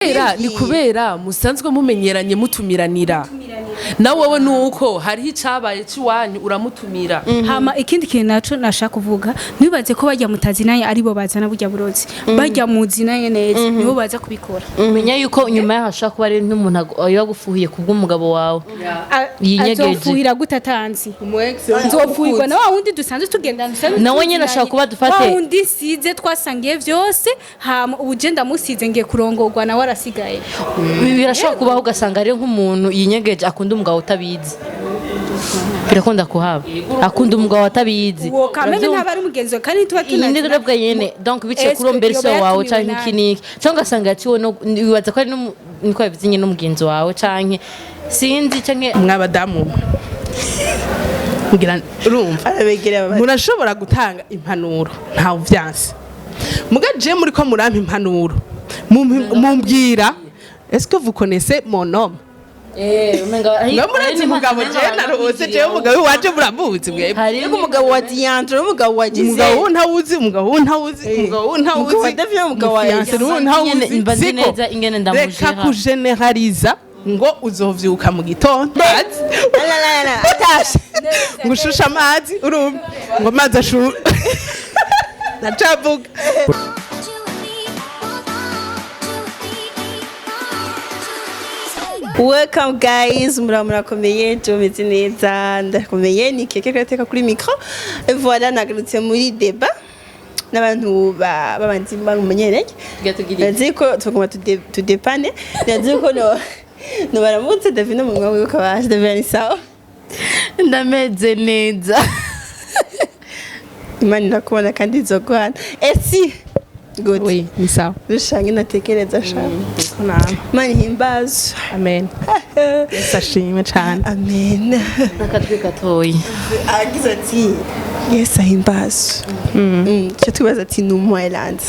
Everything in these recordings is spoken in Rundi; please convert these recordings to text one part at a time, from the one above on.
Kubera ni kubera musanzwe mumenyeranye, mutumiranira na wowe, nuko hariho icabaye c'iwanyu uramutumira. Hama ikindi kintu naco nashaka kuvuga, ntibaze ko bajya mutazinanye aribo bazana burya burozi. Bajya muzinanye neza nibo baza kubikora. Umenya yuko nyuma yaho hashobora kuba ari n'umuntu yagufuhiye kubw'umugabo wawe yinyegeje. Azofuhira gute atanzi? Nzofuhirwa na wa wundi dusanzwe tugendana, dusanzwe Nawe nyene tuzinanye. ashobora kuba dufate- Wa wundi nsize twasangiye vyose, hama ubu je ndamusize, ngiye kurongorwa, nawe arasigaye. Birashobora kubaho, ugasanga ari nk'umuntu yinyegeje akunda umugabo utabizi. Birakunda kuhaba, akunda umugabo atabizi. Uwo kameme Uravyumva? ntaba ari umugenzi wawe kandi tuba Iyi ni tunazina. bwa nyene, donc biciye Est-ce kuri uwo mbere yoba wawe yatumiwe canke nande? iki niki, cyangwa ugasanga yaciwe no wibaza ko ari niko yabivuze nyene n'umugenzi wawe, canke sinzi, canke Mwabadamu mwe, ngira urumva. Arabegera bati Murashobora gutanga impanuro, ntawe uvyanse. Muga je muri ko murampa impanuro, mumbwira: "Est-ce que vous connaissez mon homme?" Umenga Mwe murazi umugabo je narose? Jewe umugabo iwaje muramuzi mwebwe? Hari Ariko umugabo wa Diandre n'umugabo wa Gisele. Umugabo wo ntawuzi, umugabo wo ntawuzi, umugabo wo ntawuzi. Umugabo wa David n'umugabo wa Umu fiancé n'uwo ntawuzi. Nyene mba nzi Siko? neza ingene ndamujera. Reka kugeneraliza ngo uzovyuka mu gitondo azi Alalala, atashe. Ngo ushushe amazi, urumva ngo amazi ashu ndacavuga. Welcome guys, muraba murakomeye? Je meze neza, ndakomeye. Ni Keke Karateka kuri micro. Et voilà, nagarutse muri débat n'abantu babandi bamumenyereye. Ndazi ko tugomba tudepane. Ndazi ko no baramutse. David no mumwe wibuka baje. David, ni sawa? Ndameze neza. Imana irakubona kandi izoguhana. Esi good? Oui, ni sawa. Rushange natekereza sha. Naam. Imana ihimbazwe. Amen, Yesu ashimwe cane. Amen. N'akajwi gatoyi. Agize ati Yesu ahimbazwe. Icyo twibaza ati ni umu island.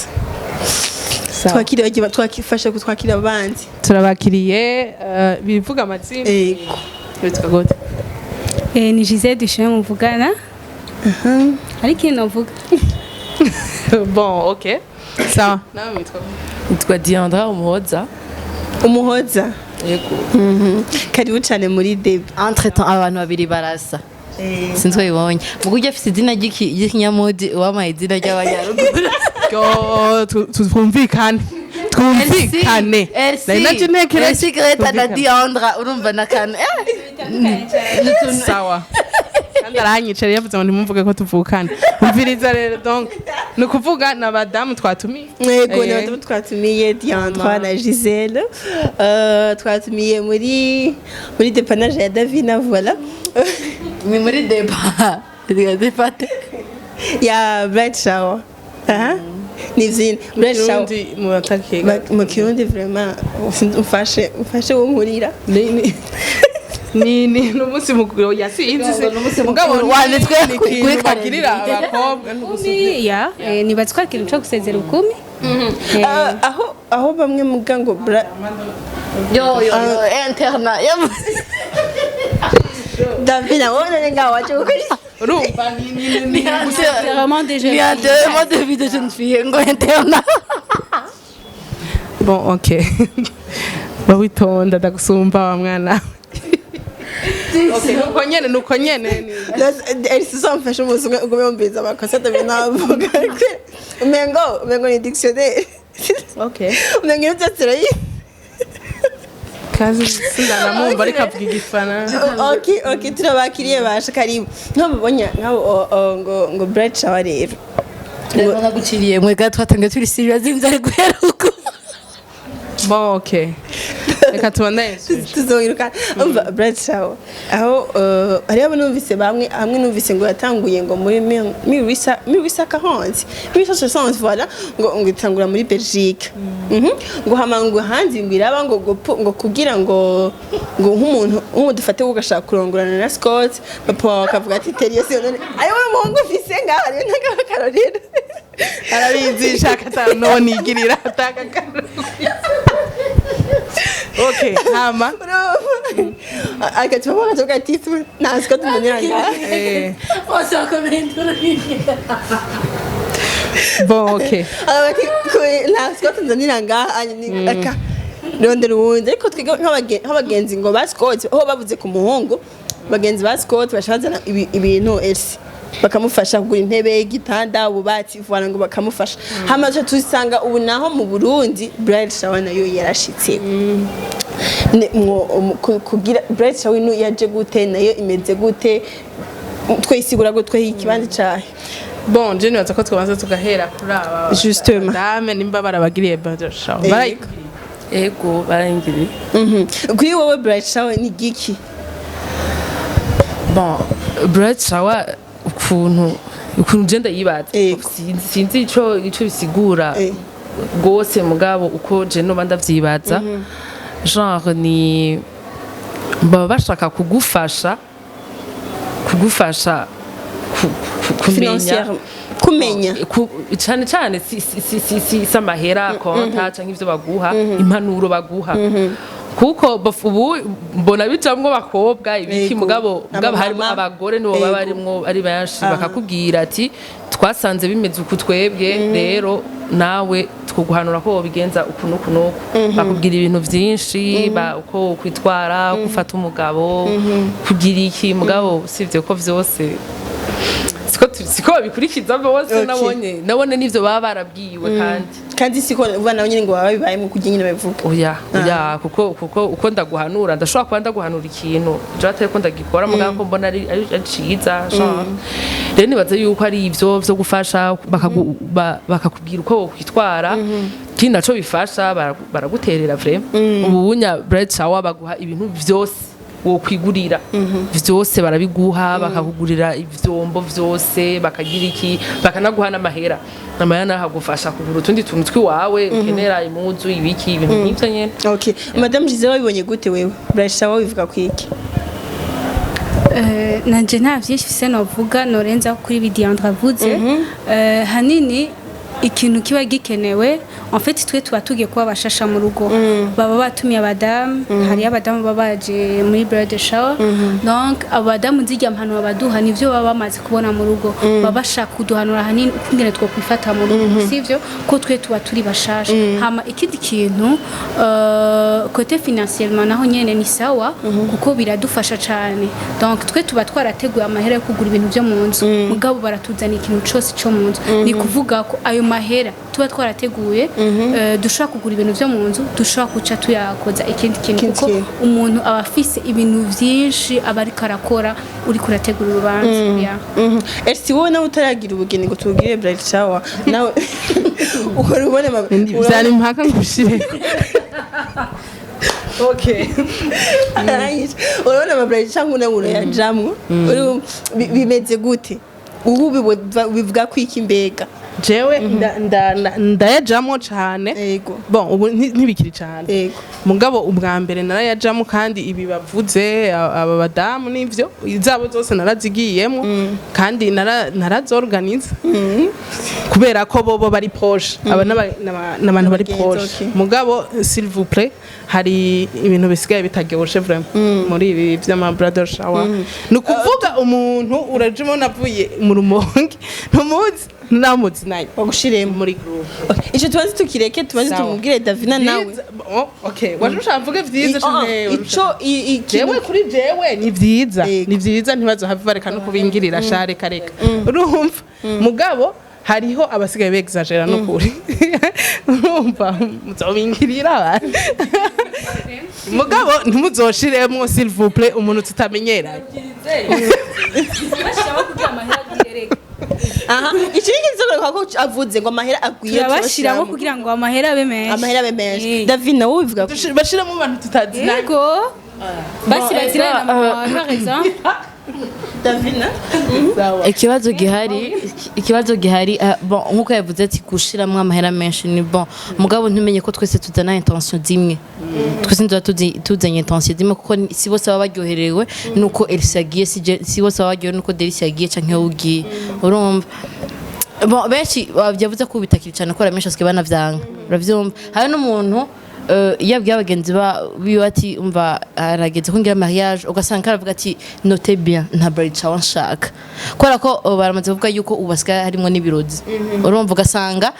Sawa. Twakira bagiye twakifasha kutwakira abandi. Turabakiriye. Bivuga amazina. Ego. Witwa gute? Ni Gisele Dushime muvugana, ariko ikintu navuga. Bon, ok, sawa. Nawe witwa gute? Nitwa Diandra Umuhoza. Umuhoza. Yego. Karibu cyane muri débat. Entre temps abantu babiri barasa, sinzi ko bibonye mu buryo afite izina ry'ikinyamudi, uwamaye izina ry'abanyaruguru. Yo, twumvikane, twumvikane. Nari navyo ntekereje. Elsie Greta na Twumvikane. Diandra, urumva n'akantu. Sawa, kandi aranyica rero, yavuze ngo ntimumvuge ko tuvukana. Umviriza rero, donc ni ukuvuga ni abadamu twatumiye. Yego, ni abadamu twatumiye, Diandra na Gisele. Twatumiye muri dépannage ya Davina, voilà. Ni muri débat dépate. Ya bridal shower. Aha, ni vyina bridal shower. Kirundi muratakiga. Mu Kirundi vraiment umfashe, umfashe wunkurira. Ni umunsi mukuru yasinzi se mugabo Wanditswe ni kuri ikintu kalendari. bagirira abakobwa. Kumi ya nibaza ko ari ikintu co gusezera ubukumi. Aho bamwe muga ngo Yo yo yo, internat. Davina, wowe none ngaho waje gukora iki? Urumva ni Vraiment déjà. Ni enterrement de vie de jeune fille ngo internat. Bon, ok, bawitonda, ndagusumba wa mwana. Okay, nuko nyene, nuko nyene. Elsie, uzamfashe umunsi umwe ugume wumviriza amakosa Davina avuga. Umengo ni dictionnaire. Okay. Umengo ibintu byose urayizi. Kazi sindanamwumva ariko avuga igifaransa. Ok, turabakiriye basha, karibu. Nk'abo nk'abo ngo bridal shower rero. Rero naguciriye mwe ga, twatangiye turi serious, inzara guhera uko. Bon, ok, reka tubandanye. Tuzoyiruka. Umva, bridal shower aho hariho abo numvise bamwe hamwe, numvise ngo yatanguye ngo muri 1840, 1860, voilà, ngo itangura muri Belgique. Ngo hama ngo hanze ngo iraba ngo kugira ngo nk'umuntu nk'ubu dufate ugashaka kurongorana na Scott, papa wawe akavuga ati teriyo si none ayo muhungu ufise ngaha rero ntagakarorero. Arabizi, shaka atanu nigirira ataka. Ok, hama? Agacupa bakavuga ati nta Scott mbonera ngaha. Bose bakomendura. Bon, ok. Nta Scott nzanira ngaha aka. Rondera uwundi. Ariko twiga nk'abagenzi ngo ba Scott, aho bavuze ku muhungu, bagenzi ba Scott baca bazana ibintu Elsie, bakamufasha kugura intebe, igitanda, ububati, voilà, ngo bakamufasha. Hama tuca tusanga ubu naho mu Burundi bridal shower nayo yarashitse. Kugira bridal shower ino yaje gute? Nayo imeze gute? Twisigura gute? Twehe ikibanza cahe? Bon, je nibaza ko twabanza tugahera kuri aba Justement. dame, nimba barabagiriye bridal shower. Yego. Ego, barangiriye. Kuri wowe bridal shower ni giki? Bon, bridal shower, ukuntu je ndayibaza, Yego. sinzi ico bisigura rwose, mugabo uko je noba ndavyibaza, genre ni baba bashaka kugufasha kumenya Financière, kumenya. Cane cane si amahera konta canke ivyo baguha, impanuro baguha, kuko ubu mbona bijamwo abakobwa ibiki. Yego. Mugabo harimo Abamama. abagore nibo baba barimwo ari benshi, bakakubwira ati twasanze bimeze uku twebwe, rero nawe twoguhanura ko wobigenza uku n'uku n'uku. Bakubwira ibintu vyinshi, uko kwitwara, uko ufata umugabo, kugira iki. Mugabo usibye ko vyose siko babikurikiza bose. Nabone n'ivyo baba barabwiwe kandi. Kandi siko uba nawe nyine ngo baba bibayemo kugira nyine babivuga. Oya, oya, kuko uko ndaguhanura, ndashobora kuba ndaguhanura ikintu je atari ko ndagikora, mugabo ko mbona ari ciza genre. Rero nibaza yuko ari ivyo vyo gufasha, bakakubwira uko wokwitwara. Ikindi naco bifasha, baraguterera vraiment. Ubu bunya bridal shower baguha ibintu vyose wokwigurira, vyose barabiguha, bakakugurira ivyombo vyose, bakagira iki, bakanaguha n'amahera. Amahera naho agufasha kugura utundi tuntu twiwawe ukenera, impuzu, ibiki, ibintu nk'ivyo nyene. Okay, Madame Giselle, wabibonye gute wewe? Bridal shower wivuga kwiki? Nanje nta byinshi mfise novuga norenza kuri ibi Diandre avuze. Hanini ikintu kiba gikenewe, en fait twe tuba tugiye kuba bashasha mu rugo, baba batumiye abadamu, hariyo abadamu baba baje muri bridal shower. Donc abadamu zirya mpanuro baduha nivyo baba bamaze kubona mu rugo, baba bashaka kuduhanura hanini ukungene twokwifata mu rugo, sivyo ko twe tuba turi bashasha. Hama ikindi kintu, côté financièrement naho nyene ni sawa, kuko biradufasha cane. Donc twe tuba twarateguye amahera yo kugura ibintu byo mu nzu, mugabo baratuzana ikintu cose cyo mu nzu. Ni kuvuga ko ayo mahera tuba twarateguye, dushobora kugura ibintu byo mu nzu, dushobora guca tuyakoza ikindi kintu, Ikindi kuko kintu. umuntu aba afise ibintu vyinshi aba ariko arakora uriko urategura urubanza, yeah. Ese wowe nawe utaragira ubugeni ngo tubwire bridal shower, nawe ukora ubone Vyari impaka ngushire, okay. Arangije. Urabona ama bridal shower nawe urayajamwo. Bimeze gute ubu? Bivuga kwiki mbega? Jewe ndayajamwo cane. Bon, ubu ntibikiri cane. Mugabo ubwa mbere narayajamo, kandi ibi bavuze aba badamu nivyo, izabo zose narazigiyemo, kandi narazorganiza, kubera ko bobo bari proche, aba n'abantu bari N'abagenzi, proche. Mugabo s'il vous plaît, hari ibintu bisigaye bitaryoshe vraiment muri ibi vy'ama bridal shower. Ni ukuvuga umuntu uraje ubona avuye mu Rumonge, ntumuzi, namuzi nayo Bagushiremo. muri groupe. Okay. Ico tubanze tukireke, tubanze Sawa. tumubwire Davina nawe. Oh, okay, waje ushaka mvuge vyiza canke Ico ikintu jewe kuri jewe ni vyiza. Yego. Ni vyiza, ntibazohave bareka no kubingirira sha, reka reka. Urumva, mugabo hariho abasigaye begizagera n'ukuri. Urumva muzobingirira abantu, mugabo ntimuzoshiremwo s'il vous plaît umuntu tutamenyeranye. Aha iki ni ikintu ko avuze ngo amahera agwiye. Turabashiramo kugira ngo amahera abe menshi. Amahera abe menshi. David, nawe ubivuga ko Bashiremo abantu tutazinanye. Yego, basi bazirana na mama wawe, par exemple. Davina. Ikibazo gihari, bon, nkuko yavuze ati gushiramwo amahera menshi ni bon, mugabo ntumenye ko twese tuzana intention zimwe. Twese tuba tuzanye intention zimwe, kuko si bose baba baryoherewe nuko Elsa yagiye, si bose baba baryoherewe nuko Delcia yagiye canke wowe ugiye. Urumva, bon, benshi yavuze ko bitakiri cyane ko menshi asigaye banavyanga, uravyumva. Hari n'umuntu iyo abwiye abagenzi biwe ati umva harageze ko ngira mariage, ugasanga karavuga ati note bien, nta bridal shower nshaka, kubera ko baramaze kuvuga yuko ubu basigaye harimo n'ibirozi. Urumva, ugasanga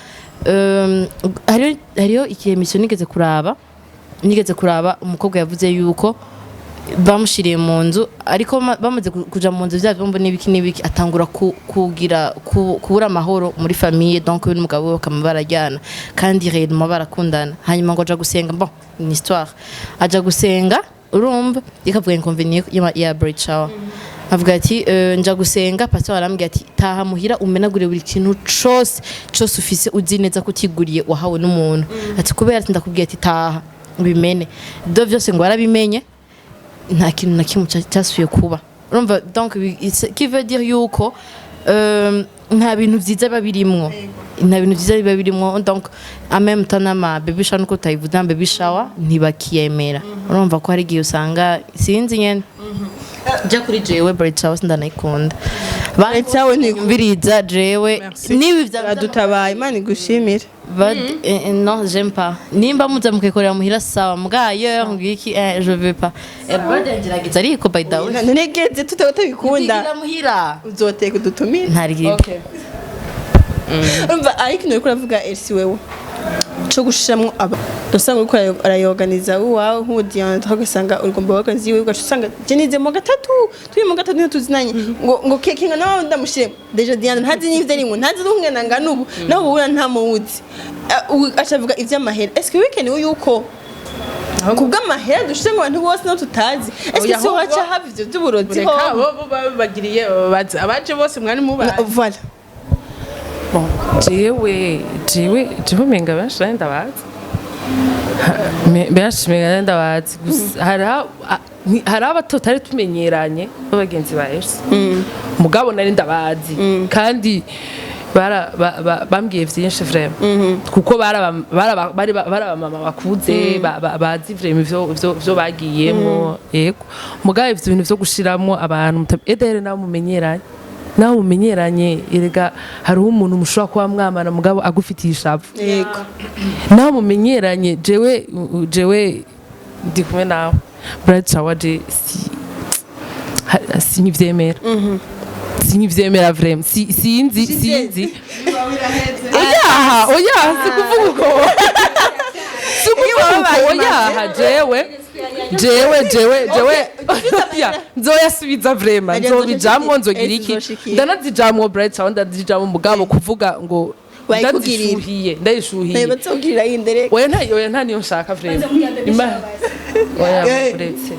hariyo ikihe mission nigeze kuraba. Nigeze kuraba umukobwa yavuze yuko bamushiriye mu nzu, ariko bamaze kuja mu nzu, vya vyombo n'ibiki n'ibiki, atangura kugira kubura amahoro muri famille. Donc we n'umugabo we bakama barajyana, kandi réellement barakundana. Hanyuma ngo aja gusenga, bon, ni histoire, aja gusenga, urumva ikavuga inconvénient ya bridal shower, avuga ati: "Nja gusenga, pastor arambwira ati: taha muhira, umenagure buri kintu cose cose ufise, uzi neza ko utiguriye, wahawe n'umuntu." Ati kubera ati ndakubwiye ati taha ubimene do vyose. Ngo warabimenye, nta kintu na kimwe cyasubiye kuba. Urumva, donc qui veut dire yuko nta bintu vyiza biba birimwo, nta bintu vyiza biba birimwo. Donc en même temps n'ama baby shower, nuko utayivuze, ama baby shower ntibakiyemera. Urumva ko hari igihe usanga, sinzi nyene, jya kuri jewe bridal shower sindanayikunda. Bridal shower Mbiriza jewe Merci. nibi vya Radutabaye, Imana igushimire. But, non, j'aime pas. Nimba muza mukikorera muhira, sawa, mbwa ailleurs ngiki, je veux pas. Brother ngerageza ariko, by the way. None geze tutaba tubikunda. Kwigira muhira. Uzoteka udutumire. Ntari. Okay. Umva, ariko ikintu uriko uravuga, Elsie, wewe co gushiramwo aba usanga uriko arayorganiza uwawe nk'ubu Diandre, ugasanga urigomba organiza iwe, ugaca usanga je nize mu gatatu, turi mu gatatu niho tuzinanye, ngo keke ngo nawe ndamushiremo. Déjà Diandre ntazi n'ivyo arimwo, ntazi n'ukungena ngana ubu nawe ubura ntamuzi. Aca avuga ivy'amahera. Est-ce que bikenewe yuko kubw'amahera dushire mu bantu bose no tutazi? Est-ce que Oya, si ahubwo- haca haba ivyo vy'uburozi? Reka Ho bo babagiriye babaze abaje bose mwari mubazi. Voilà. Bon, jewe menga benshi nari ndabazi. Benshi menga nari ndabazi. Gusa hari abo tutari tumenyeranye b'abagenzi ba Elsa, mugabo nari ndabazi, kandi bambwiye vyinshi vraiment, kuko bari abamama bakuze, bazi vraiment ivyo bagiyemwo. Yego, mugabo ivyo bintu vyo gushiramwo abantu edere nawe mumenyeranye, erega hariho umuntu mushobora kuba mwamana, mugabo agufitiye ishavu. Nawe mumenyeranye, jewe ndi kumwe nawe, bridal shower je si sinkivyemera, sinkivyemera vraiment. Sinzi, oyaha, oyaha, si kuvuga uko, si kuvuga uko, oyaha. Jewe oya, nzoyasubiza vraiment, nzobijamwo, nzogira iki. Ndanazijamwo bridal shower, ndazijamwo, mugabo kuvuga ngo Wayikugirira. ndazishuhiye, ndayishuhiye. Bazogirira yindere. Oya, nta niyo nshaka vraiment. Oya, uretse,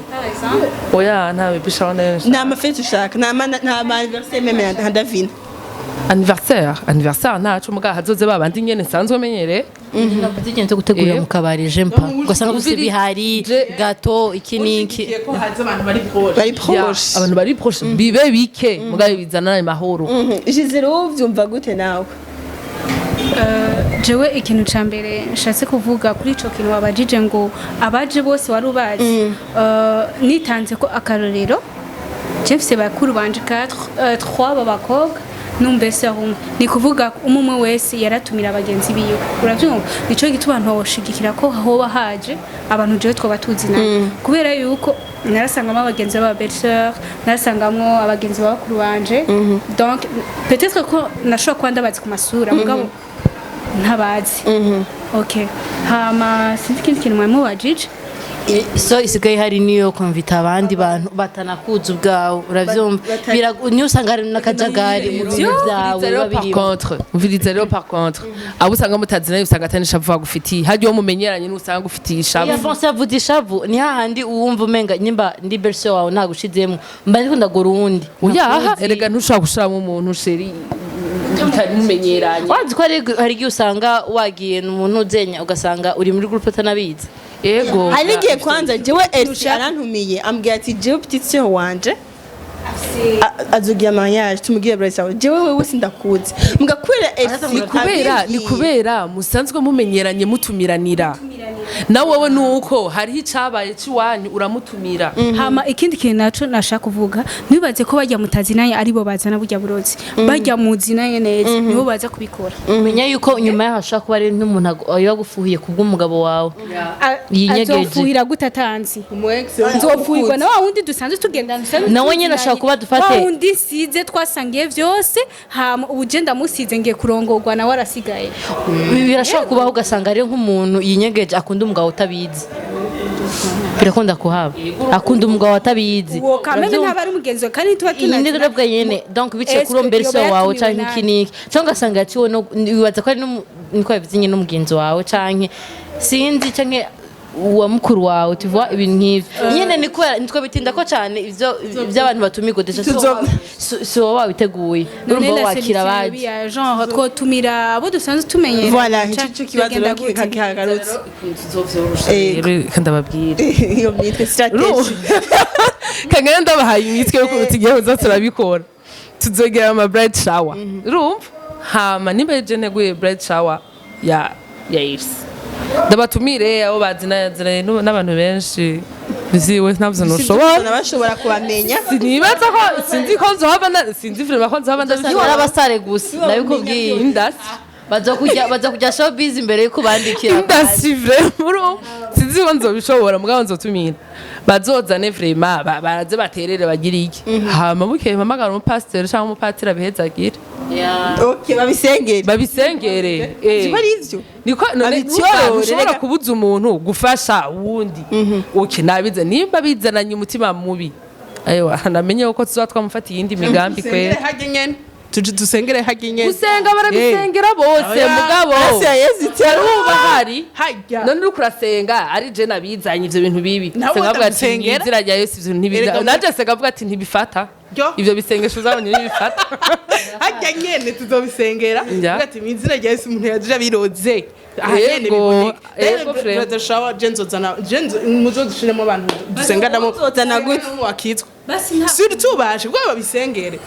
oya, nta baby shower nayo nshaka. Nta ma fêtes ushaka, nta ma anniversaire même nka Davina? Anniversaire ntaco, mugabo hazoze babandi nyene nsanzwe menyereye. Navuze ikintu cyo gutegurira mu kabari, j'aime pas. Ugasanga gusa bihari gâteau, iki n'iki. Ushigikiye ko haza abantu bari proche. Bari Ya, proche. Abantu bari proche, bibe bike, mugabo bizana ayo mahoro. Gisele, wowe uvyumva gute nawe? Jewe ikintu ca mbere nshatse kuvuga kuri ico kintu wabajije ngo abaje bose wari ubazi, nitanze ko akarorero, je mfise bakuru banje 4, 3 b'abakobwa n'umbese umwe. Ni kuvuga umwe umwe wese yaratumira abagenzi biwe, uravyumva? Nico gituma ntoshigikira ko hoba haje abantu jewe twoba tuzinanye, kubera yuko narasangamo abagenzi b'aba belle-sœur, narasangamwo abagenzi ba bakuru banje. Donc peut-être ko nashobora kuba ndabazi ku masura, mugabo ntabazi. Okay, hama sinzi ikindi kintu mwari mubajije. So isigaye hari niyo kwinvita abandi bantu batanakuza ubwawe, uravyumva? Niyo usanga hari n'akajagari mu bintu vyawe Umviriza biba rero, par birimo. contre, umviriza rero, par contre, abo usanga mutazinanye usanga atari ishavu agufitiye. Harya uwo mumenyeranye n'usanga agufitiye ishavu. Iya, Fonse yavuze ishavu, ni hahandi uwumva umenga nimba ndi belle-sœur wawe ntagushizemwo, mba ndiko ndagora uwundi. Oyaha. Ntakuzi. Erega ntushobora gushiramo umuntu, chéri, mutari mumenyeranye. Wazi ko hari igihe usanga wagiye umuntu uzenya, ugasanga uri muri groupe utanabizi. Ego. Hari n'igihe kwanza jewe Elsie arantumiye, ambwira ati: "Jewe petite sœur wanje azogira mariage, tumugire bridal shower." Jewe wewe sindakuzi, mbwa kubera Elsie Ni kubera musanzwe mumenyeranye, mutumiranira. Na wowe nuko hariho icabaye c'iwanyu, uramutumira. Hama ikindi kintu naco nashaka kuvuga, ntibaze ko bajya mutazinanye aribo bazana burya burozi. Bajya muzinanye neza nibo baza kubikora. Umenya yuko nyuma yaho hashobora kuba ari n'umuntu yagufuhiye kubw'umugabo wawe yinyegeje. Azofuhira gute atanzi? Umu ex. Nzofuhirwa na wa wundi dusanzwe tugendana, dusanzwe Nawe nyene tuzinanye. ashobora kuba dufate- Wa wundi nsize twasangiye vyose, hama ubu je ndamusize ngiye kurongorwa, nawe arasigaye. Birashobora kubaho, ugasanga ari nk'umuntu yinyegeje akunda umugabo utabizi. Birakunda kuhaba, akunda umugabo atabizi. Uwo kameme Uravyumva? Ntaba ari umugenzi wawe kandi tuba Iyi ni tunazi. rero nyene, donc biciye Est-ce kuri uwo mbere yoba wawe yatumiwe canke nande? iki niki, cyangwa ugasanga yaciwe no wibaza ko ari niko yabivuze nyene, n'umugenzi wawe canke sinzi, canke uwa mukuru wawe, tu vois, ibintu nk'ivyo nyene. Niko nitwe bitinda ko cane ivyo by'abantu batumirwa déjà si wowe wabiteguye, None urumva la wakira solution abaje. ya genre twotumira abo dusanzwe tumenyera. Voilà, ico kibazo Byogenda rero gute? kihagarutse. Rero reka ndababwire. Iyo mitwe strategy. Kangana ndabahaye imitwe yo kuruta igihe uza turabikora, tuzogera ama bride shower, urumva? Hama nimba je nteguye bride shower ya Irsi, ndabatumire abo bazinaziranye n'abantu benshi biziwe, ntabyo ntushobora. Bashobora kubamenya. Sinibaza ko, sinzi ko nzohava sinzi vraiment ko nzohava Usanga ari ndabishobora. abasare gusa, ndabikubwiye. Indasi. Baza kujya showbiz imbere yuko bandikira. Indasi vraiment, urumva? Sinzi ko nzobishobora, mugabo nzotumira, bazozane vraiment, baraze baterere, bagire iki, hama bukeye mpamagara umupasiteri cyangwa umupatiri abihezagire. Okay, babisengere. Babisengere. Ziba ari ivyo. Niko none Babityorore, ntushobora rega. kubuza umuntu gufasha uwundi. Okay, nabize nimba bizananye umutima mubi, ayiwa, namenye ko tuzoba twamufatiye iyindi migambi. Dusengere Kwera. harya nyene. Tuje dusengere harya nyene. Gusenga barabisengera bose. Oya. Mugabo Grace ya Yesu itera. uba hari Harya. none uriko urasenga ari je nabizanye ivyo bintu bibi. Nawe Senga avuga ati ndagusengera. inzira rya Yesu ivyo ntibiza. Erega Nanje senga avuga ati ntibifata. Ryo. Ivyo bisengesho uzabonye ntibifata. Harya nyene tuzobisengera. Ya. Tuvuga ati mu izina rya Yesu, umuntu yaje abiroze aha nyene Yego, biboneke. yego, Rero frère. brother shower, je nzozana, je muzodushiremo abantu dusenganamo. Uzozana gute? Wakitwa Basi nta surtout baje kuko babisengere.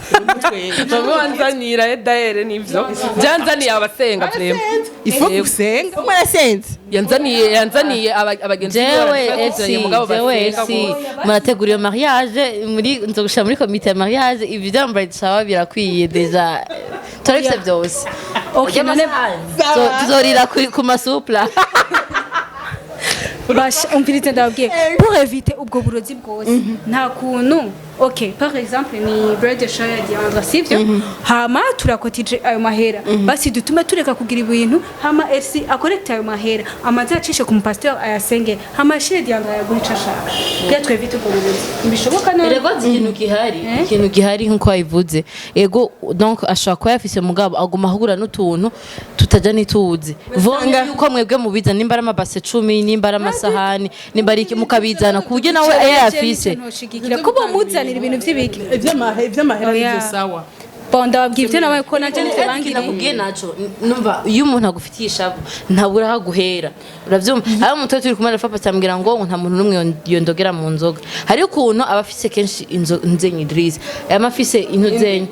Bamwe wanzanira edaere nivyo byanzaniye abasenga vraiment. Ifo gusenga. Umwe arasenze. Yanzaniye abagenzi biwe. Jewe Barashaka esi kuzanya mugabo jewe basenga esi bose. Murategura iyo mariage muri, nzogushira muri komite ya mariage. Ibi bya bride shower birakwiye déjà, turabifite byose. Okay, none Tuzorira ku masupla. Basha, umvirize ndababwiye, pour éviter ubwo burozi bwose, nta kuntu, ok, par exemple ni bride shower ya Diandra, sivyo? Hama turakotije ayo mahera, basi dutume tureka kugira ibintu, hama FC akorekta ayo mahera, amaze acishe ku mupasteur ayasenge, hama ashire Diandra yagura ico ashaka kugira twevite ubwo burozi. Ntibishoboka none? Erego ikintu gihari, ikintu gihari nkuko wabivuze, ego, donc ashobora kuba yafise, mugabo aguma ahura n'utuntu tutajya ntituzi vonye yuko mwebwe mubiza, nimba ari amabase 10, nimba ari amasahani, nimba ari iki, mukabizana ku buryo nawe ayo yafise. Ntoshigikira kuba muzanira ibintu vy'ibiki. Ivy'amahera Oya. nivyo sawa. Bon, ndababwira ivyo nabaye ko nanje nivyo bangiriye. Nakubwiye naco numva iyo umuntu agufitiye ishavu ntabura aho aguhera, uravyumva? Aho umuntu turi kumwe na papa ambwira ngo nta muntu n'umwe yondogera mu nzoga. Hari ukuntu aba afise kenshi inzenyi Idris aba afise intuzenyi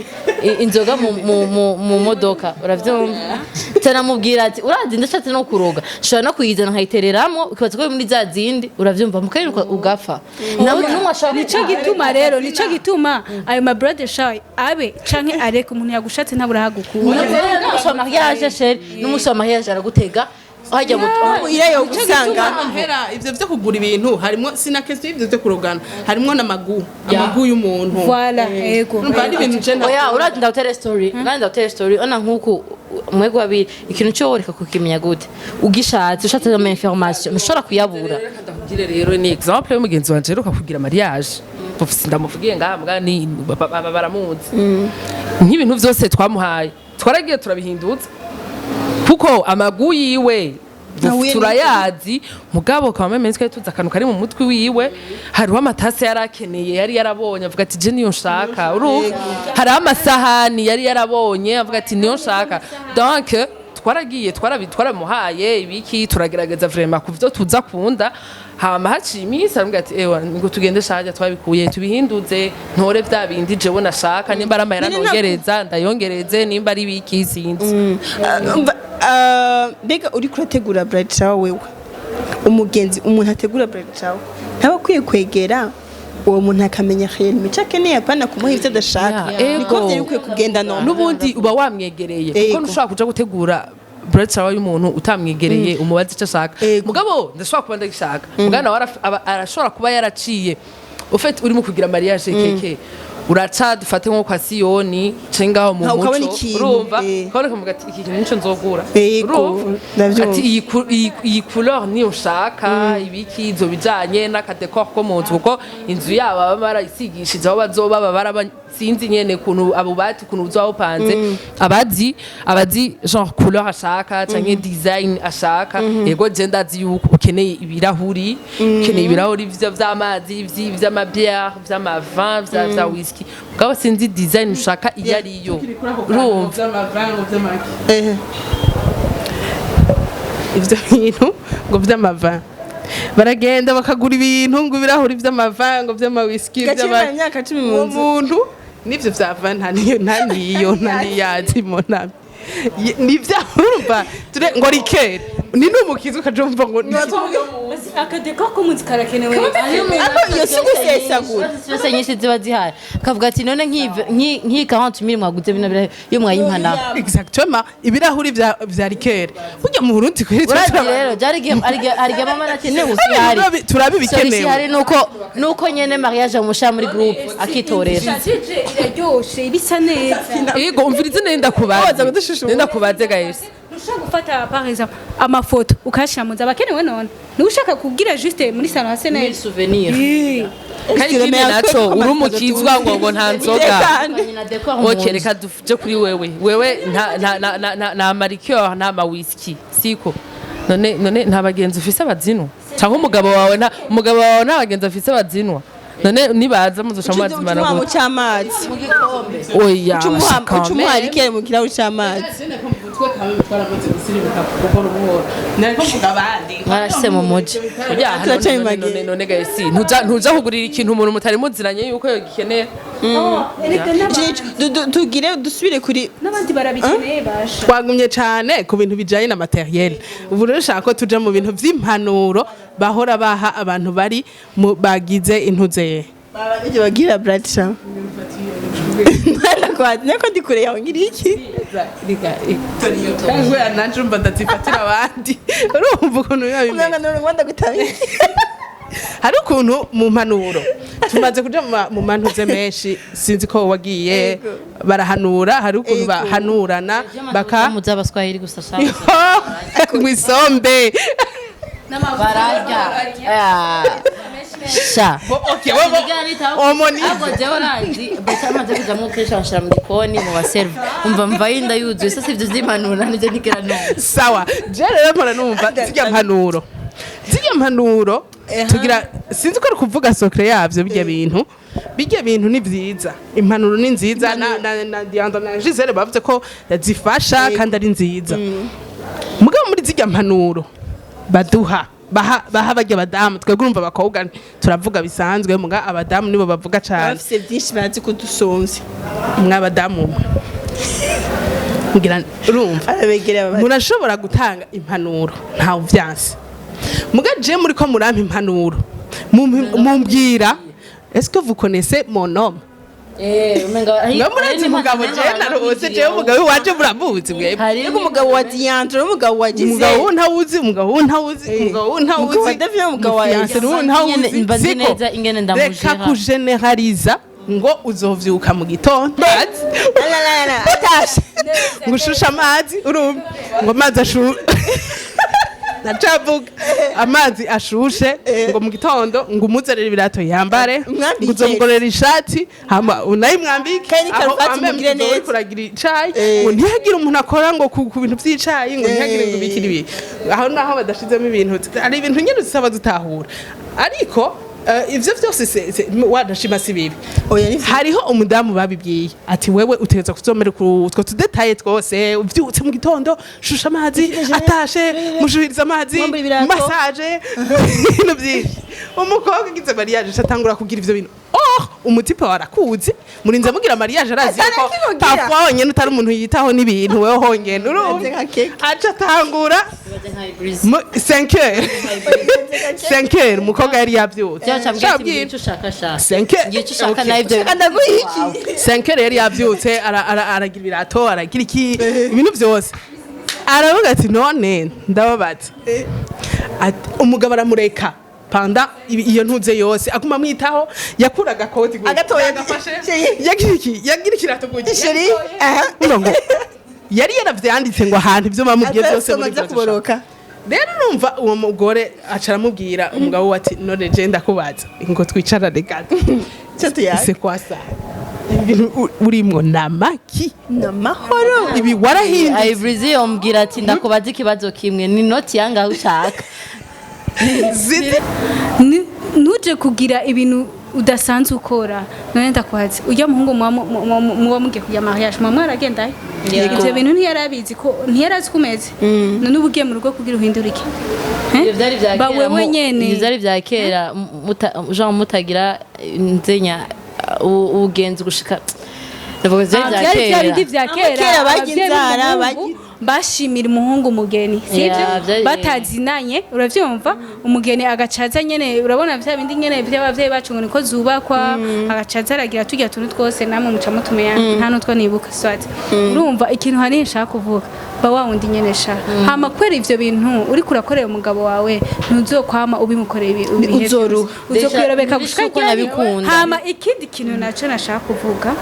inzoga mu modoka, uravyumva? Tanamubwira ati urazi ndashatse no kuroga, nshobora no kuyizana nkayitereramo, ukibaza ko muri za zindi, uravyumva, mukayiruka ugapfa, nta muntu n'umwe ashobora. Nico gituma rero, nico gituma ayo ma bride shower abe canke areke, umuntu yagushatse ntabura hagukura. N'umunsi wa mariage, chéri, n'umunsi wa mariage aragutega hajya mu Muhira yo gusanga. Amahera, ivyo vyo kugura ibintu harimo sinakese, ivyo vyo kurogana harimo n'amagu, amagu y'umuntu. Voilà, ego. Urumva ari ibintu je Oya, urazi ndawutere story, urazi ndawutere story. Ona nkuku mwebwe babiri, ikintu cyo woreka kukimenya gute? Ugishatse, ushatse ama information ntushobora kuyabura. Reka ndakubwire rero, ni exemple y'umugenzi wanje aheruka kugira mariage. Bufise ndamuvugiye ngaha mbwa ni baramuzi. Nk'ibintu vyose twamuhaye twaragiye turabihindutsa kuko amagu yiwe Nahuye turayazi, mugabo kaba meme twari tuzi akantu kari mu mutwe wiwe. Hariho amatasi yari akeneye, yari yarabonye avuga ati je niyo nshaka, urumva? Hariho amasahani yari yarabonye avuga ati niyo nshaka. Donc twaragiye twaramuhaye ibiki, turagerageza vraiment ku byo tuza kunda. Hama haciye iminsi aramubwira ati ewa ngo tugende shaja twabikuye tubihinduze, ntore vya bindi jewe nashaka, nimba ari amahera nongereza ndayongereze, nimba ari ibiki sinzi. Mbega uriko urategura bride shower wewe, umugenzi, umuntu ategura bride shower ntaba akwiye kwegera uwo muntu akamenya réellement ico akeneye, apana kumuha ivyo adashaka? Yeah, Niko ego. vyari bikwiye kugenda no N'ubundi uba wamwegereye kuko Ego. ntushobora kuja gutegura bride shower y'umuntu utamwegereye umubaze icyo ashaka. Ego. Mugabo ndashobora kuba ndagishaka, mugabo nawe arashobora kuba yaraciye ufite urimo kugira mariage keke. Uraca, dufate nko kwa Siyoni canke ngaho mu Nka ukabona muco, ikintu, urumva, ukabona, ukavuga ati: "Iki kintu nico nzogura." Urumva? Ndavyumva. Ati iyi couleur niyo nshaka, ibiki izo bijanye n'aka décor ko mu nzu, kuko inzu yabo baba barayisigishije aho bazoba baba baraba, sinzi nyene ukuntu abo bati, ukuntu uzoba bupanze, abazi genre couleur ashaka canke design ashaka. Yego, je ndazi yuko ukeneye ibirahuri, ukeneye ibirahuri vy'amazi, vy'ama bière, vy'ama vin, vya whisky, mugabo sinzi design ushaka iyo ariyo, urumva? Ivyo bintu ngo vy'amava, baragenda bakagura ibintu ngo ibirahuri vy'amava, ngo vy'ama whisky. Gaciye bimara imyaka 10 mu Uwo nzu. muntu nivyo vyava, nta niyo, nta niyo, nta niyazimo, nta nivyo, urumva, ngo liqueur ni n'umukizi, ukajumva ngo Aka décor ko mu nzu karakenewe. Ariko iyo si gusesagura. Zose nyinshi ziba zihari, akavuga ati: "None nk'iyi 40 mille mwaguze bino birahuri, iyo mwayimpa nawe?" Exactement, ibirahuri vya liqueur burya mu Burundi kweri. Urazi rero byari igihe, hari igihe mama nakeneye gusa ihari. Turabi ibikenewe. Ihari nuko nyene mariage amusha muri groupe akitorera. Ishajije iraryoshe, ibisa neza. Yego, umvirize, nenda kubaze. Waza kudushusha. Nenda kubaze gahese. Ushobora gufata par exemple amafoto ukayashyira mu nzu, abakenewe. None niba ushaka kubwira juste muri salon hase mille neza. Souvenir. Kandi ikindi naco, uri umukizwa ngo nta nzoga. Na décor mu Ok, nzu. reka duje kuri wewe. Wewe nta ma liqueur, nta ma whisky, siko? None nta bagenzi ufise bazinwa? Canke umugabo wawe, nta umugabo wawe nta bagenzi afise bazinwa? None nibaza muzoca mubazimana Ucumuha mu gute? cy'amazi. Oya. Ucumuha liqueur mu kirahuri cy'amazi. Mwarashyize mu muji. Oya, Turaca none image. none gahesi, ntuja kugurira ikintu umuntu mutari muziranye yuko yogikenera. Tugire dusubire kuri N'abandi barabikeneye basha. Twagumye cyane ku bintu bijyanye na matériel. Ubu rero ushaka ko tuja mu bintu vy'impanuro bahora baha abantu bari mu bagize intuze. Ibyo bagira bradsha nako ndi kure yawe, ngira iki? Kubera nanje umva ndazifatira abandi, urumva ukuntu biba bimeze. Umwana none gutanga. Hari ukuntu mu mpanuro tumaze kuja mu mantuze menshi, sinzi ko wagiye barahanura, hari ukuntu bahanurana baka mu z'abaswahili gusa sha. Mw'isombe. Bararya. Ah. Sha. Okay, omoni. Ahubwo jewe urazi bose amaze kujamwo kenshi, banshira mu gikoni mu baserve, umva mvayo inda yuzuye. Sasa ivyo vy'impanuro nivyo nigera numva. Sawa, je rero mpora numva zirya mpanuro tugira, sinzi ko ari kuvuga secret yavyo. Bijya bintu ni vyiza, impanuro ni nziza, na Diandra na Gisele bavuze ko zifasha kandi ari nziza. Mugabo muri zirya mpanuro baduha, baha barya badamu, twebwe urumva abakobwa turavuga bisanzwe, muga abadamu nibo bavuga cane. Bafise byinshi bazi kudusumvya. Mw'abadamu mwe, ngira urumva. Arabegera baba. Murashobora gutanga impanuro, ntawe uvyanse, muga je muri ko murampa impanuro, mumbwira: "Est-ce que vous connaissez mon homme?" Mwe murazi umugabo je narose? Jewe umugabo iwaje muramuzi mwebwe? Ariko umugabo wa Diandre n'umugabo wa Gisele. Umugabo wo ntawuzi, umugabo wo ntawuzi, umugabo wo ntawuzi. Umugabo wa David n'umugabo wa Umu fiancé n'uwo ntawuzi. Mba nzi Siko? neza ingene ndamujera. Reka kugeneraliza ngo uzovyuka mu gitondo Alalala, atashe. ngo ushushe amazi, urumva, ngo amazi ashushe, ndacavuga amazi ashushe, ngo mu gitondo ngo umuzanire ibirato yambare, Umwambike. ngo uzomugorera ishati hama unayimwambike. Kandi karuvati aho umugire ameme neza. uriko uragira icayi, ngo ntihagire umuntu akora ngo ku bintu vy'icayi, ngo ntihagire ngo ibiki n'ibi, aho naho badashizemo ibintu. Hari ibintu nyene usaba dutahura, ariko ivyo vyose wadashima si bibi. Oya, ni vyo. Hariho umudamu babibwiye ati: "Wewe utegerezwa kuzomera utwo tu détails twose, uvyutse mu gitondo shusha amazi, atashe mushuhiriza amazi, Mwambura ibirato. massage, ibintu byinshi." Umukobwa agize mariage atangura kugira ivyo bintu. Oh, umu type warakuzi, murinze mugira mariage, arazi yuko Atarakimugira. parfois wenyene utari umuntu yitaho n'ibintu, wewe honyene urumva. Ameze nka cake. Aca atangura 5 heures, 5 heures umukobwa yari yavyutse. Cyangwa icyo ushaka sha. 5 heures. Ngiye icyo ushaka Okay. nawe ibyo. Ndaguha iki? 5 heures yari yavyutse, aragira ibirato, aragira iki, ibintu byose. Aravuga ati: "None ndababaza." Ati, umugabo aramureka. Pendant iyo ntuze yose aguma amwitaho, yakura agakoti gutya, Agatoya. agafashe, Chéri. yagira iki, yagira ikirato gutya. Chéri, aha. Urumva ngo yari yaravyanditse ngo ahantu ivyo bamubwiye byose muri aza bridal shower. Kuboroka. Rero urumva uwo mugore aca aramubwira umugabo we ati: "None je ndakubaza ngo twicarane gato." Cyo tuyaga. C'est quoi ça? Ibintu urimwo namaki? Ni amahoro. Ibi warahindutse. Iburizi yombwira ati: "Ndakubaza ikibazo kimwe, ni noti yangahe ushaka?" Ntuje kugira ibintu udasanzwe ukora. None ndakubaza, ujya muhungu muba mugiye kujya mariage, muba mwaragendayo, ivyo bintu ntiyarabizi, ko ntiyarazi ko umeze? None uba ugiye mu rugo kugira uhindure iki? Eh? Ivyo vyari vya Ba kera. wewe nyene. Ivyo vyari vya kera, genre mutagira nzenya ubugenzi gushika, ndavuga vyari vya Byari bya bindi kera. vya kera. Kera barya Abavyeyi inzara, b'umuhungu bashimira umuhungu umugeni, sivyo? Yeah, Batazinanye, uravyumva, umugeni agacaza nyene, urabona vya bindi nyene vy'abavyeyi bacu ngo niko zubakwa, agacaza aragira turya tuntu twose namwe muca mutumenya, nta nutwo nibuka swat. Urumva ikintu hanini nshaka kuvuga, ba wa wundi nyene sha, hama kwera ivyo bintu uriko urakorera umugabo wawe, ntuzokwama ubimukorera ibihe Uzoruha. vyose. Uzokwiyobeka gushika Uko ryari? nabikunda. Hama ikindi kintu naco nashaka kuvuga,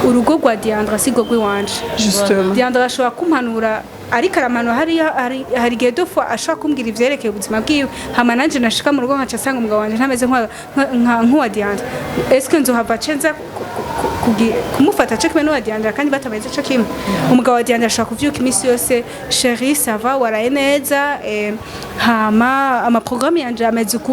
urugo rwa Diandra si rwo rw'iwanje. Justement. Diandra ashobora kumpanura, ariko aramanura hariya, hari igihe des fois ashobora kumbwira ivyerekeye ubuzima bwiwe, hama nanje nashika mu rugo nkaca asanga umugabo wanje ntameze nk'uwa Diandra. Est-ce que nzohava cenza kumufata co kimwe n'uwa Diandra kandi batameze co kimwe? Umugabo wa Diandra ashobora kuvyuka iminsi yose: "Chéri, ça va? Waraye neza? Hama amaprogrammes yanje ameze uku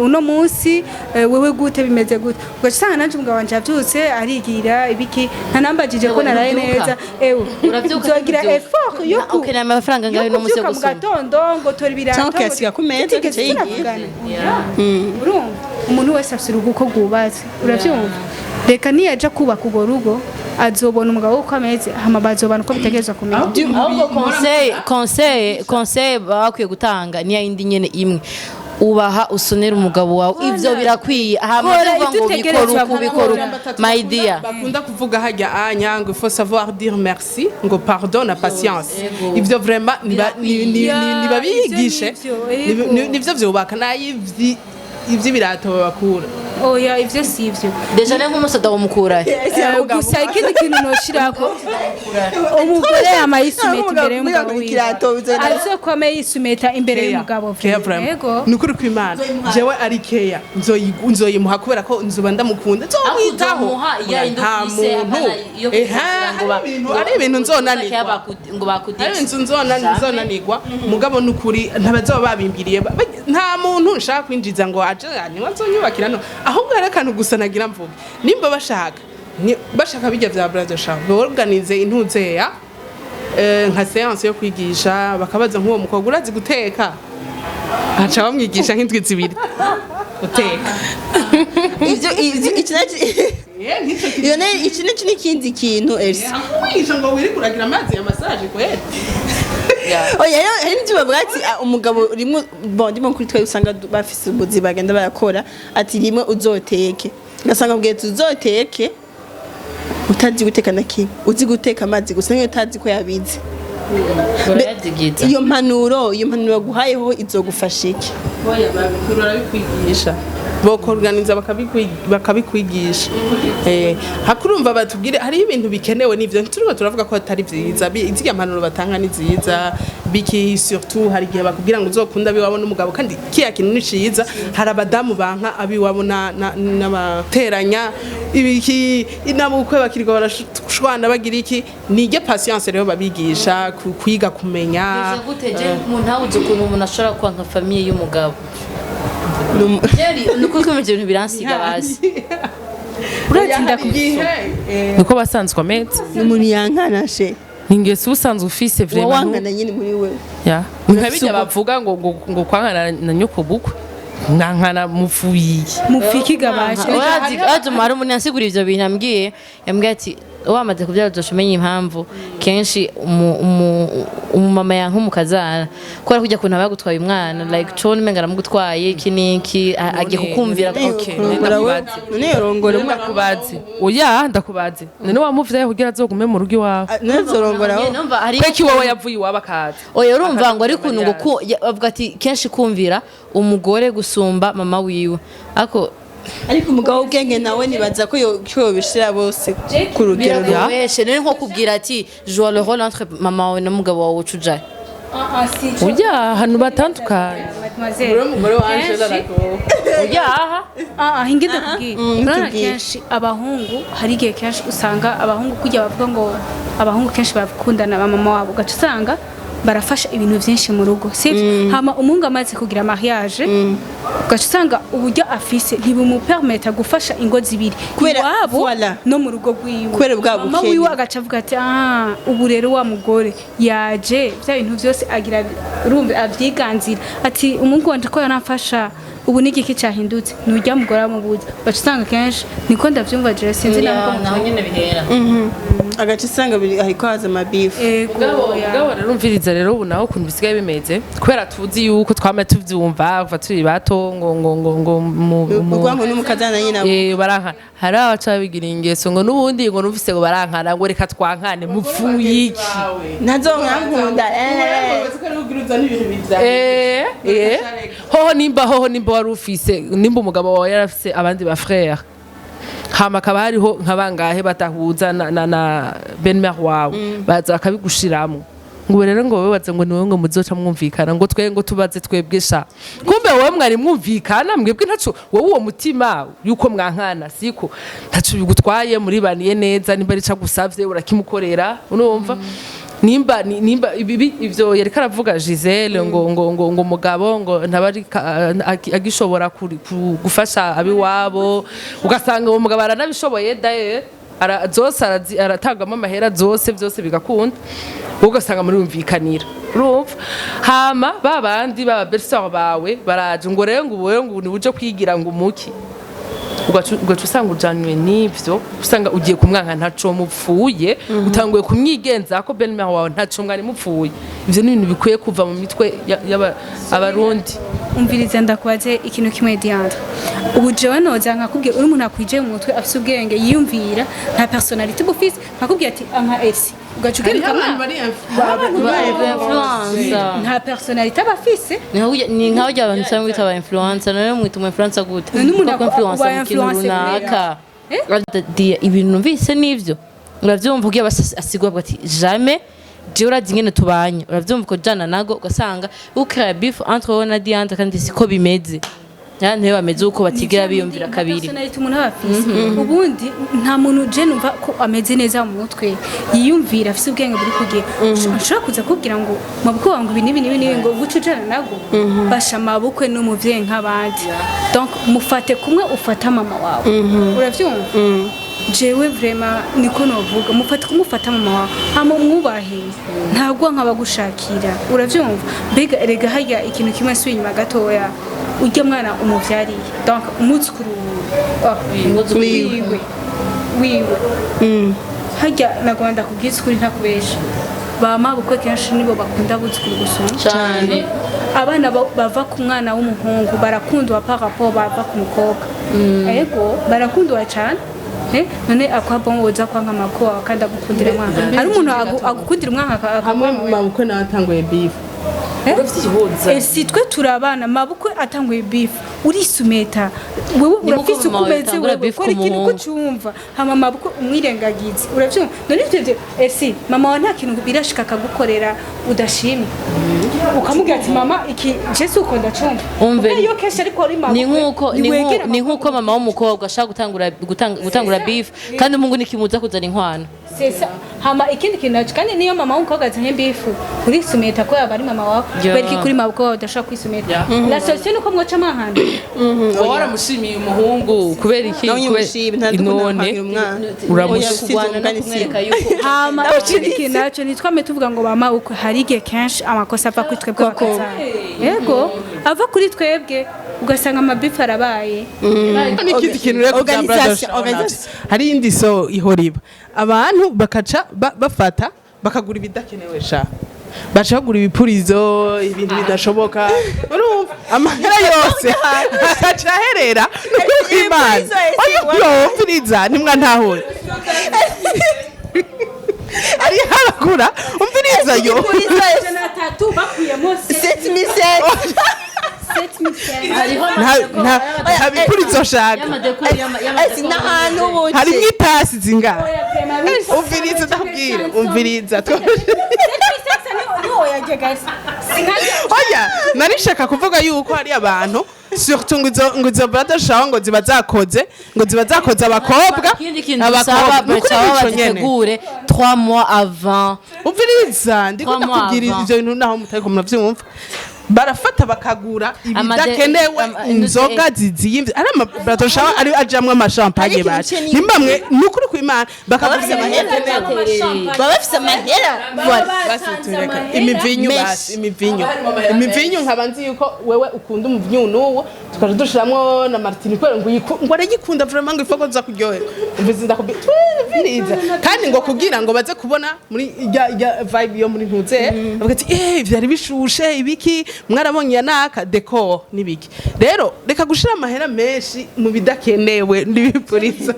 uno munsi, wewe gute, bimeze gute?" Ugaca usanga nanje umugabo wanje yavyutse arigira ibiki, ntanambajije ko naraye Uravyuka. neza. Ewe, Uravyuka, nzogira ntuvyuka. effort yo Na- ukeneye amafaranga angahe yo uno munsi yo kuvyuka mu gusoma? gatondo ngo tora ibirato Canke ukayasiga ku meza, tutigeze agaca yigira. tunavugana. Urumva, umuntu wese afise urugo uko rwubatse, uravyumva? Reka niyaja kubaka urwo rugo, azobona umugabo we uko ameze, hama bazobana uko bitegerezwa kumenya. Ahubwo conseil baba bakwiye gutanga niya yindi nyene imwe: ubaha, usonera umugabo wawe, ivyo birakwiye. Hama Kora uvuga ivyo ngo bikora utegerezwa uku, bikora gukora. uku, my dear. Bakunda kuvuga hajya anya ngo il faut savoir dire merci, ngo pardon na patience. Ivyo vraiment nibabigishe. Ivyo nivyo, ego. Nivyo vyubaka, nayo ivy'ibirato babakura. Oya, ivyo si ivyo. Déjà ne nk'umusoda womukurahe? Gusa ikindi kintu noshirako, umugore yama yisumeta imbere y'umugabo wiwe. Ikirato bizogenda- Azokwama yisumeta imbere y'umugabo. Keya vraiment. Yego. Ni ukuri kw'Imana, jewe ari keya nzoyimuha kubera ko nzoba ndamukunda, nzomwitaho. Nta muntu. Eha, hari ibintu nzonanirwa, ngo hari bakudise. inzu nzonanirwa, mugabo nukuri ntabazoba babimbiriye. Nta muntu nshaka kwinjiza ngo aje niwe nzonyubakira. No ahubwo hari akantu gusa nagira mvuge: nimba bashaka bashaka bijya vya bridal shower, borganize intuzeya nka séance yo kwigisha, bakabaza nk'uwo mukobwa: "Urazi guteka?" Aca bamwigisha nk'indwi 2 guteka. Ivyo iki Nk'ico kintu. Iyo iki ni ikindi kintu, Elsa. Kumwigisha ngo wirige uragira amazi ya massage kweli. Oya, rero hari n'ibyo bavuga ati: "Ah, umugabo rimwe, bon, ndimo kuri twe usanga bafise ubuzi bagenda barakora, ati rimwe uzoteke." Ugasanga abwiye ati uzoteke utazi guteka na kimwe, uzi guteka amazi gusa, niyo utazi ko yabize. Urayazigiza. Iyo mpanuro baguhayeho izogufasha iki? Oya, babikura, barabikwigisha, bokorganiza bakabikwigisha. Hakurumva batubwire hariho ibintu bikenewe, n'ivyo ntituriko turavuga ko atari vyiza. Zirya mpanuro batanga ni nziza, biki surtout hari igihe bakubwira ngo uzokunda abiwabo n'umugabo, kandi kiya kintu ni ciza. Hari abadamu banka abiwabo n'abateranya ibiki inabukwe, bakirirwa barashwana bagira iki. Niryo patience rero babigisha kwiga kumenya. Bivuze gute? Je umuntu habuze ukuntu umuntu ashobora kwanka famille y'umugabo. Jerry, ni ukuri ko ibyo bintu biransiga bazi. Uratinda. Hari igihe, Niko basanzwe ameze. Ni umuntu yankana she. Ni ingeso usanzwe ufise vraiment. Wawankana nyine muri wewe. Ya, nka bijya bavuga ngo kwankana na nyoko bukwe, mwankana mufuyiye. Mupfiki gabashe. Urazi, hari umuntu yansigura ivyo bintu, ambwiye, yambwiye ati Wamaze kubyara uzoca umenya impamvu kenshi umumama yanka umukazana, kubera kujya kuntu aba yagutwaye umwana, like cone umenga aramugutwaye iki n'iki, agiye kukumvira. Okay, Kurongora we ndakubaze. none yorongora umwana? Ndakubaze, oya, ndakubaze, none wamuvyaye kugira azogume mu rugo iwawe? None zorongora we? Numva hari Kweki wowe yavuye iwabo akaza? Oya, urumva ngo ari ukuntu ngo bavuga ati kenshi kumvira umugore gusumba mama wiwe, ariko Ariko umugabo w'ubwenge nawe nibaza ko yobishira bose ku rugero rumwe. Biragoyeshe none nko kubwira ati joue le rôle entre mama wawe n'umugabo wawe, uca ujayo. Oya, ahantu batandukanye. Mademoiselle, Umugore wa Angela aragowe. Oya, aha. Hinge ndakubwira, urabona, tubwire. Kenshi abahungu, hari igihe kenshi usanga abahungu kujya bavuga ngo abahungu kenshi bakundana ba mama wabo, ugaca usanga barafasha ibintu byinshi mu rugo, sivyo? Hama umuhungu amaze kugira mariage, ugaca usanga uburyo afise ntibumupermeta gufasha ingo zibiri, Kubera- iwabo voilà. no mu rugo rwiwe. Kubera bwa Mama bukene. wiwe agaca avuga ati: "Ah, ubu rero wa mugore yaje, bya bintu byose agira, urumva avyiganzira, ati umuhungu wanje ko yaramfasha, ubu ni igiki cyahindutse?" Nujya mugore amubuza, baca usanga kenshi niko ndavyumva jewe, sinzi naho. Naho nyene bihera. Agace usanga hariko haza amabifu. Ego. Mugabo rero umviriza, rero ubu naho ukuntu bisigaye bimeze, kubera tuzi yuko twama tuvyumva kuva turi bato ngo Urwanko n'umukazana nyine abo. Barankana, hari abaca babigira ingeso ngo n'ubundi ngo numvise ngo barankana, ngo reka twankane, mupfuye iki? Ntazonkankunda. Hoho nimba wari ufise, nimba umugabo wawe yarafise abandi ba frère, hama akaba hariho nka bangahe batahuza na belle-mère wawe, baza bakabigushiramo ngo rero ngo wowe baze ngo niwe ngo muzoca mwumvikana, ngo twe ngo tubaze twebwe sha, kumbe wowe mwari mwumvikana mwebwe, ntaco wowe uwo mutima yuko mwankana siko ntaco bigutwaye, muribaniye neza, nimba ari gusavye urakimukorera, urumva? Nimba nimba ivyo yariko aravuga Giselle ngo mugabo ngo ntabari agishobora gufasha abiwabo, ugasanga uwo mugabo aranabishoboye daye, zose aratangamo amahera zose, byose bigakunda, wowe ugasanga murumvikanira, urumva? Hama ba bandi ba belle-sœur bawe baraje ngo rero ngo ubu rero ngo ni uje kwigira ngo umuki, ugaca usanga ujanywe n'ivyo, usanga ugiye kumwanka ntaco mupfuye, utanguye kumwigenza ko belle-mère wawe ntaco mwari mupfuye. Ivyo ni ibintu bikwiye kuva mu mitwe y'Abarundi. Umviriza, ndakubaze ikintu kimwe, Diandre. Ubu jewe noza nkakubwira, uri umuntu akwije mu mutwe, afise ubwenge, yiyumvira, nta personnalité uba ufise, nkakubwira ati anka esi, ugaca ugenda ukamwanga? Influencer. Nta personnalité aba afise. Ni nkaho ujya abantu usanga bita aba influencer. None mwita umu influencer gute? None umuntu Kuko influencer uba mu kintu influencer runaka. Ibintu numvise nivyo, uravyumva, kugira asigwa avuga ati jamais jewe urazi ingene tubanye, uravyumva ko jana nago ugasanga ukrea beef entre wowe na Diane, kandi siko bimeze. Nta niyo bameze uko batigera biyumvira Nta kabiri. Personality umuntu aba afise. Ubundi nta muntu je numva ko ameze neza mu mutwe, yiyumvira, afise ubwenge buri kugihe, nshobora kuza kubwira ngo mabukwe wangu ibi n'ibi n'ibi n'ibi, ngo guca ujana nago. Basha, mabukwe n'umuvyeyi nk'abandi, donc mufate kumwe ufata mama wawe, uravyumva? Jewe vraiment niko novuga, mufate kumwe ufata mama wawe, hama umwubahe, ntabwo nkabagushakira, uravyumva? Mbega erega harya ikintu kimwe, asubiye inyuma gatoya, urya mwana umuvyariye, donc umwuzukuru, oh, wiwe wiwe harya nagomba ndakubwiza ukuri, ntakubesha, ba mabukwe kenshi nibo bakunda abuzukuru gusumba. Cyane. Abana bava ku mwana w'umuhungu barakundwa par rapport bava ku mukobwa. Ego, barakundwa cyane. None akwa bon woza kwanka mabukwe wawe kandi agukundira umwana? Hari umuntu agukundira umwana Hamwe mabukwe nawe atanguye beef. Si twe turi abana, mabukwe atanguye beef urisumeta wewe. Ni nkuko Urafise uko mama wawe umeze atangura wewe, beef kora ku ikintu uko muhungu. ucumva, hama mabukwe umwirengagize, uravyumva? None ivyo esi mama wawe nta kintu birashika akagukorera udashimye, ukamubwira ati: "Mama, iki je si uko ndacumva." Umve. Kuko iyo kenshi ariko ari mabukwe Ni nkuko ni ntiwegera ni nkuko mama w'umukobwa ashaka gutangura beef, kandi umuhungu nikimuza kuzana inkwano. C'est ça. Hama ikindi kintu naco kandi, niyo mama w'umukobwa azanye beef, urisumeta ko yaba ari mama wawe. Yeah. Kubera iki kuri mabukwe wawe udashobora kwisumeta? La solution ni uko mwoca amahano. Wowe waramushimiye umuhungu kubera iki? Nawe unyumushimye, ntadukunda None kwangira umwana. uramushimye. Oya, Kurwana no kumwereka yuko Hama ikindi kintu naco, ntitwame tuvuga ngo ba mabukwe, hari igihe kenshi amakosa ava kuri twebwe bakazana. Yego, ava kuri twebwe. Ugasanga amabifu arabaye. N'ikindi kintu rero ku bya bridal Organisation, shower navyo. organisation. Hari iyindi so ihora iba, abantu bakaca bafata bakagura ibidakenewe sha, baca bagura ibipurizo, ibintu bidashoboka. Urumva amahera yose agaca aherera nukuri kw'Imana. Ibipurizo ese? Oya, umviriza, nimwa ntahure ari haragura, umviriza yo. Ibipurizo. 300 bakuyemo. 7700. Nta bipurizo shaka. Ese n'ahantu ubuki. Harimwo itasi zingana? Umviriza, ndakubwira, umviriza. Oya, nari nshaka kuvuga yuko hari abantu, surtout ngo izo bridal shower ngo ziba zakoze, ngo ziba zakoze abakobwa. Ikindi kintu dusaba, Ni ukuri, bridal shower nico nyene. bazitegure 3 mois avant. Umviriza, ndiko 3 mois ndakubwira avant. ivyo bintu naho mutariko muravyumva, barafata bakagura ibidakenewe, inzoga ziziyimvye, ari ama bridal shower ari ajamwo amashampanye. Hari ikintu Baje cye nimba ni ukuri kw'Imana, bakagura Baba bafise amahera. ibidakenewe. Baba bafise amahera. Voilà. Basi tureka imivinyu. Menshi. Basi imivinyu nkaba nzi yuko wewe ukunda umuvinyu n'uwo, tukaja dushiramwo na martini kubera ngo ngo arayikunda vraiment, ngo ifoko za kuryoherwa. Umvise, ndakubwira, kandi ngo kugira ngo baze kubona muri ijya vibe yo muri ntuze, bavuga ati: "Eh, vyari bishushe ibiki, mwarabonye ya naka décor nibiki." Rero reka gushira amahera menshi mu bidakenewe n'ibipurizo.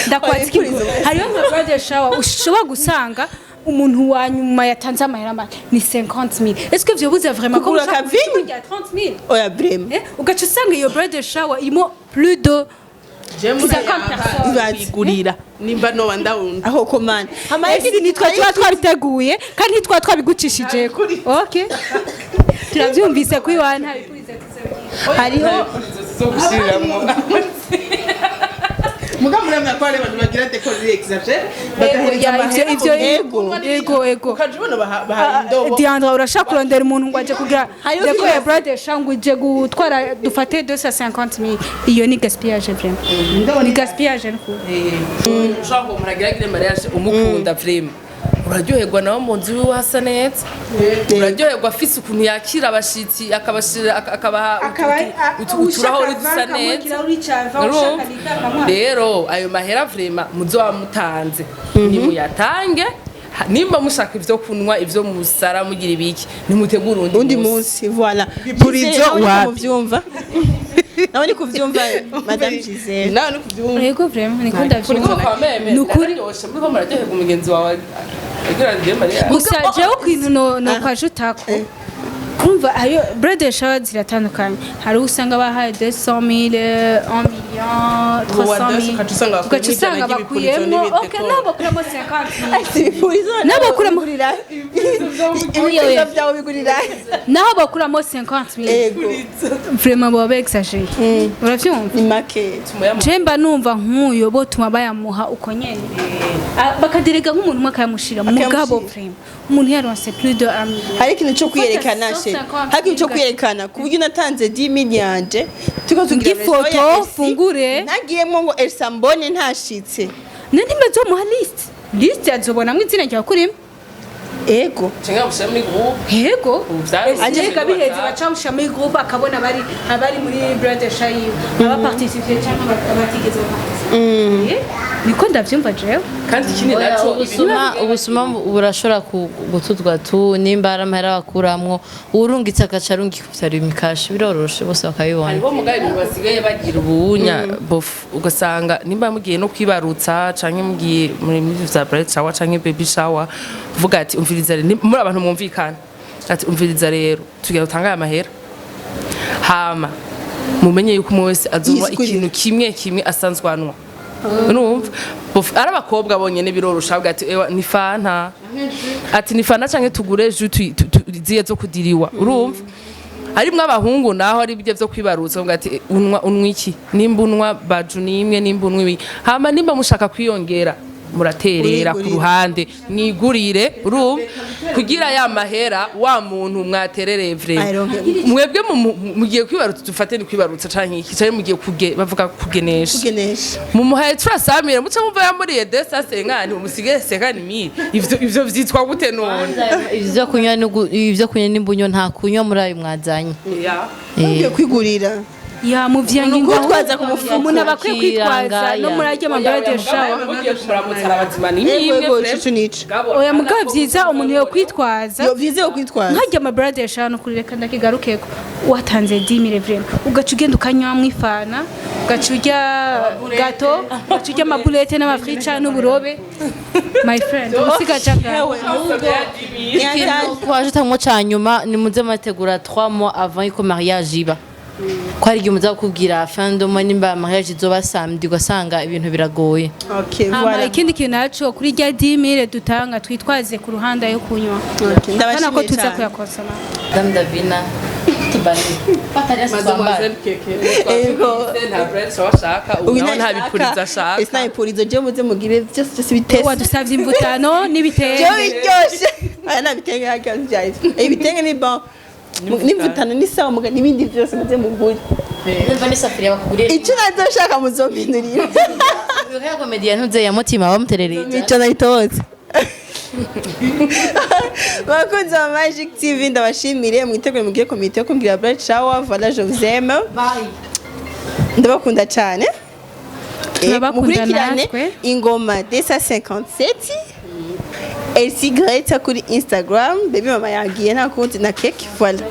Ndakwatsa, hariyo nka bridal shower ushobora gusanga umuntu wa nyuma yatanze amahera make ni 50000. Est-ce que vyobuze vraiment ko Kugura ushaka akavinyu? kurya 30000? Oya, vraiment. Eh, ugaca usanga iyo bridal shower irimo plus de 50 personnes. Ibaze. Kwigurira nimba noba ndawundi. Aho komana. Ese nitwe tuba twabiteguye kandi ntitwa twabigucishije? Okay, turabyumvise ko iwawe nta bipurizo tuzogira. Hariho zo gushiriramo. Muga muramya ko hari abantu bagira décor exagéré, bagahereza Ya, amahera ivyo mu Ego. Ego. Ukaja ubona baha indobo. Diandra, urashaka kurondera umuntu ngo aje kugira Hariho décor ya bridal shower, ngo uje gutwara dufate 250 000, iyo ni gaspillage vraiment, ni gaspillage nukuri. Ushobora ngo muragira agire mariage, umukunda vraiment, uraryoherwa nawe mu nzu iwe hasa neza, uraryoherwa afise ukuntu yakira abashitsi, akabashira, akabaha uturahuri dusa neza. Urumva? Rero ayo mahera vraiment muzoba mutanze nimuyatange. Nimba mushaka ivyo kunywa, ivyo musara mugira ibiki, nimutegure undi undi munsi. munsi, voilà. Ibipurizo Gisele, nawe niko wapi? muvyumva, nawe ni kuvyumva, Madame Gisele? Nawe ni kuvyumva. Yego, vraiment niko Uriko ndavyumva. kwa meme. Nukuri. Nararyoshe, muriko muraryoherwa, umugenzi wawe agira ngo mariage. Gusa jewe ikintu no kwajutako, urumva ayo bridal shower ziratandukanye. Hari uwo usanga bahaye 200 000, 1 million, 300 000, ugaca usanga bakuyemo ugaca usanga ijana ry'ibipurizo bakuyemo, n'ibidekoro. okay, nabo bakuramo 50 000. Ibipurizo N'abakuramo- bigurira, ibipurizo byawe bigurira. Naho bakuramo 50 000, Ego. vraiment baba exagéré, uravyumva? Ni make. Je mba numva nk'uyo botuma bayamuha uko nyene. Ah, bakaderega nk'umuntu umwe akayamushira mugabo vraiment umuntu yaronse plus de 1 million. Hari ikintu cyo kwiyerekana Ufata she, 150 hari ikintu cyo kwiyerekana, ku buryo natanze 10 million yanje, turiko tugira Ngifoto, restaurant ya Elsie, fungure. ntagiyemwo ngo Elsa mbone ntashitse. Nandi mbazomuha liste, liste azobonamwo izina ryawe kurimo. Ego. Cenga mushyira muri groupe. Yego. Ubu vyaroroshye. Ese biheze bacamusha muri groupe, akabona abari abari muri bridal shower yiwe, abaparticipe cyangwa abatigeze baparticipe. Eh, niko ndavyumva jewe. Kandi ikindi Oya, naco, ubusuma burashobora gutuzwa tu nimba ari amahera bakuramwo, urungitse agaca arungika vyari imikashi, biroroshe, bose bakabibona. Hariho mugabe ibintu basigaye bagira ubunya bof, ugasanga nimba mugiye no kwibarutsa canke mugiye muri vya bridal shower canke baby shower, uvuga ati: "Umviriza rero," muri abantu mwumvikana ati: "Umviriza rero, tugira utangaye amahera, hama mumenye yuko umwe wese azonywa Yisukuriye. ikintu kimwe kimwe asanzwe anywa." Urumva bof, ari abakobwa bonyene birorosha, bavuga ati: "Ewa, ni fanta," ati: "Ni fanta canke tugure jus ziye zo kudiriwa." Urumva harimwo abahungu naho ari ibyo vyo kwibarutsa, bavuga ati: "Unwa, unwa iki? Nimba unwa baju nimwe, nimba unwa ibi, hama nimba mushaka kwiyongera." muraterera ku Urigurira. ruhande, mwigurire, urumva, kugira ya mahera wa muntu mwaterereye vraiment. Aronke. Mwebwe mugiye kwibarutsa, dufate ni kwibarutsa canke iki, canke mugiye kuge bavuga kugenesha. Kugenesha. Mumuhaye turasamira, muce mumva yamuriye 250, umusigere 50 000. Ivyo vyitwa gute none? Ivyo kunywa n'imbunyo, nta kunywa muri ayo mwazanye. Ya. Ugiye kwigurira. Ya, mu vyangingo. Kwitwaza ku mufuko. Umuntu aba akwiye kwitwaza no muri arya ma bridal shower. Mugiye kumuramutsa arabazima ni Yego, imwe. yego, ico nico. Oya, mugabo vyiza umuntu yo kwitwaza. Yo, vyiza yo kwitwaza. Nkarya ama bridal shower, no kuri, reka ndakigarukeko, watanze 10 000 vraiment, ugaca ugenda ukanywamwo ifana, ugaca urya gâteau, ugaca urya ama boulettes n'ama frites n'uburobe, my friend, usigaje angahe? Twajutamwo ca nyuma, nimuze murategura 3 mois avant yuko mariage iba, ko hari igihe muza kukubwira fin de mois nimba mariage izoba samedi, ugasanga ibintu biragoye. Okay, Hama voilà. ikindi kintu naco, kuri rya 10 000 dutanga, twitwaze ku ruhande yo kunywa. Okay, Urabona ko ndabashimiye tuza cyane. kuyakonsoma. Dame Davina, tubane Mademoiselle Keke. Yego. Nta bridal shower ashaka ubu, nawe nta bipurizo ashaka. Ese nta bipurizo, je muze mugire byose byose bitese. Wadusavye imvutano n'ibitenge. Jewe biryoshe. Aya nta bitenge harya vyari. Ibitenge ni bon. N'imvutano ni sawa, muga n'ibindi byose muze mugure. Numva n'isafuriya bakuguriye. Icyo nazoshaka muzompindurira. Ya comédie ntuze ya mutima bamuterereye. Mico nayitoze. Bakunzi ba Magic TV, ndabashimire, mwitegure mugire komite yo kumbwira bridal shower. Voilà, je vous aime. Ndabakunda cyane. Turabakunda Mukurikirane natwe. Ingoma Desa 57, Elsie Greta kuri Instagram. Baby mama yagiye, nta kundi na cake, voilà.